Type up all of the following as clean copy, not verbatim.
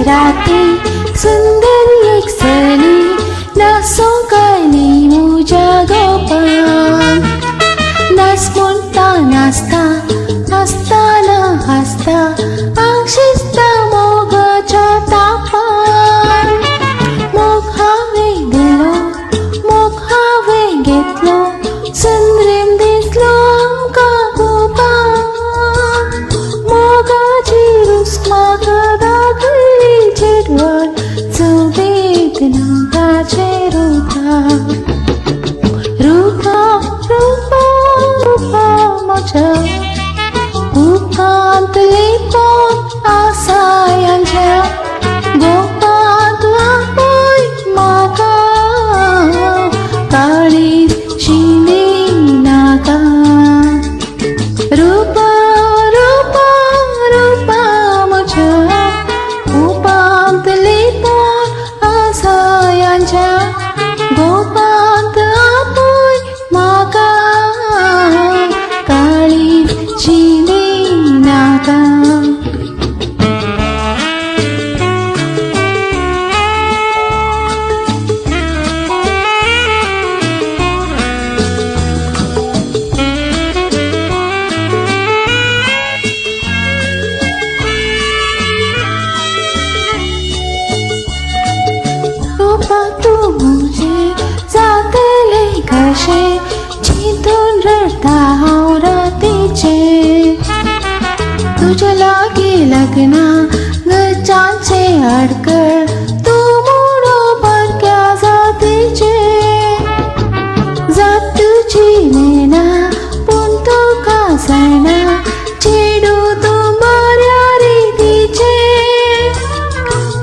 राती सुंदर एक सली नासोंकायली म्हज्या गोपान नाच म्हणटा नाचता हांसतना हांसता आंग शिजता मोगाच्या तापान. मोग हांवें दिलो मोग हांवें घेतलो सुंदरीम दिसलो आमकां गोपान. मोगाची रूच म्हाका दाखयली चेडवान चुबीत नाकाचे रुपा रुपा रुपा रुपा म्हज्या उपांत लिपोन आसायांच्या गोपांत आपय म्हाका काळीज शिंदी नाका. रुपा रुपा रुपा म्हज्या उपांत लिपोन आसायांच्या गोपांत आपय म्हाका काळीज शिंदी नाका. रुपा तूं म्हजें जातलें कशें चिंतून रडटा हांव रातीचें. तुज्या लागीं लग्ना घरच्यांचें आडकळ तूं म्हणून परक्या जातीचें. जात तुजी नेणा पूण तुका जाणा चेडूं तूं बऱ्या रितीचें.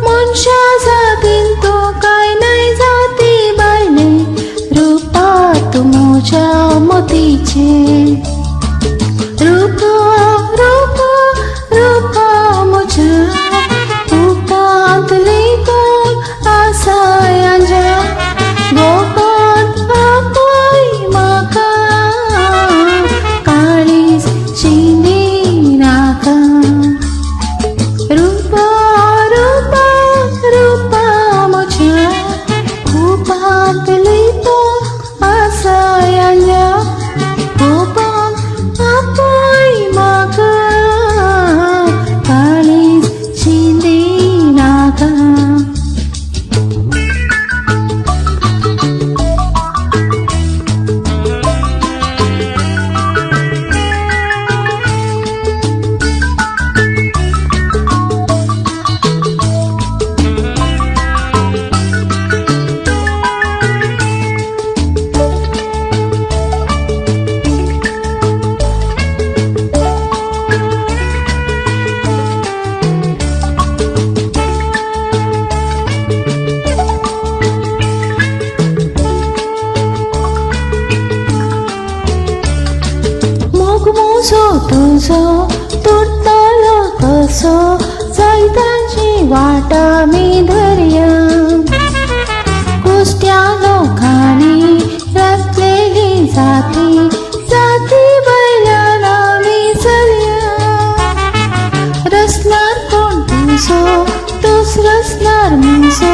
मनशा जातीन तूं कांय नाय जाती बायले रुपा तूं म्हज्या मतीचें. रुपा रुपा रुपा म्हज्या उपांत लिपोन आसायांच्या गोपांत आपय म्हाका काळीज शिंदी नाका. रुपा रुपा रुपा म्हज्या उपांत लिपोन आसायांच्या गोपांत आपय म्हाका काळीज शिंदी नाका. मोग म्हजो तुजो तुट्टलो कसो जायतांची वाट आमी धरया. कुस्ट्या लोकांनी रचलेली जाती जाती वयल्यान आमी चलया. रसणार कोण तुजो तूच रसणार म्हजो